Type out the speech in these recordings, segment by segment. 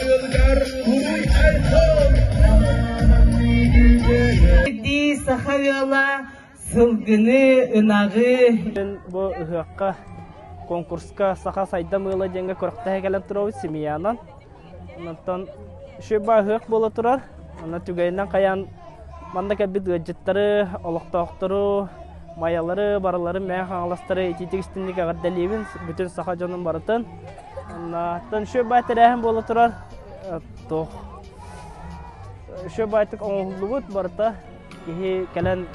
Саха ыалыгар уруй айхал! Дии саха ыала сылгыны, ынаҕы. Бу ыһыахха конкурска Саха сайдам ыала диэҥҥэ күрэхтэһэ кэлэн турабыт семьянан. Онтон үчүгэй ыһыах буола турар. Онно түгэнинэн хайаан манна кэлбит ыалдьыттары, олохтоохтору, майалары, барыларын Мэҥэ Хаҥаластары итиитик истиҥник эҕэрдэлиибин бүтүн саха дьонун барытын. Онтон үчүгэй баай тэрээһин буола турар. Туох үчүгэй баайтык оҥоһуллубут барыта киһи кэлэн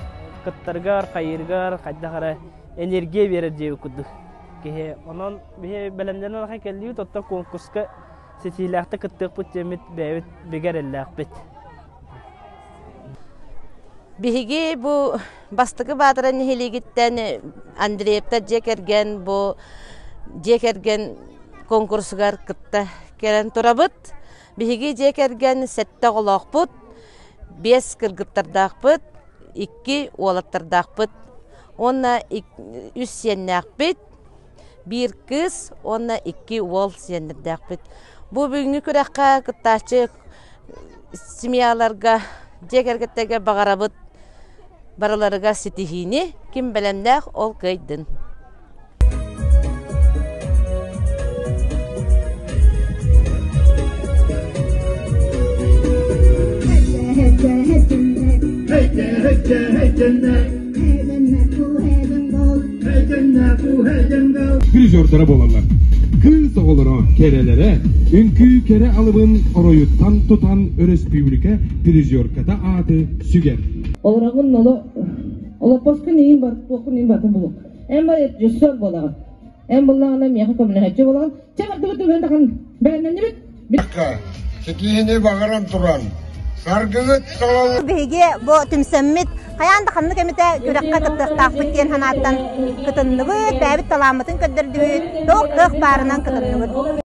кыттарыгар, хайыырыгар хайдах эрэ энергия биэрэр диэбит курдук киһи. Онон биһи бэлэмнэнэн ахан кэллибит, оттон конкурска ситиилээхтик кыттыахпыт диэммит бэйэбит бигэ эрэллээхпит. Биһиги бу Бастакы Баатара нэһилиэгиттэн Андреевтар дьиэ кэргэн бу дьиэ кэргэн конкурсугар кытта кэлэн турабыт. Биһиги дьиэ кэргэн сэттэ оҕолоохпут, биэс кыргыттардаахпыт, икки уолаттардаахпыт уонна үс сиэннээхпит, биир кыыс уонна икки уол сиэннэрдээхпит. Бу бүгүҥҥү күрэххэ кыттааччы семьяларга, дьиэ кэргэттэргэ баҕарабыт барыларыгар ситиһиини, ким бэлэмнээх ол кыайдын. Призердара буолаллар. Кыыс оҕолоро кэрэлэрэ үҥкүү кэрэ алыбын оройуттан тутан өрөспүүбүлүкэ призерката ааты сүгэр. Олороҕун оло олоппоскун иин бар туоххун иин батын булук. Эн бар режиссер буолаҕын. Эн буллаҕына миэхэ көмөлөһөччү буолаҕын. Чэ бардыбыт түгэн тахан бэлэмнэннибит. Ситиһини баҕаран туран, саргыгыт салал... Биһиги бу түмсэммит хайаан да ханнык эмитэ күрэххэ кыттыахтаахпыт диэн санааттан кытынныбыт, бэйэбит талааммытын көрдөрдүбүт, туох кыах баарынан кытынныбыт.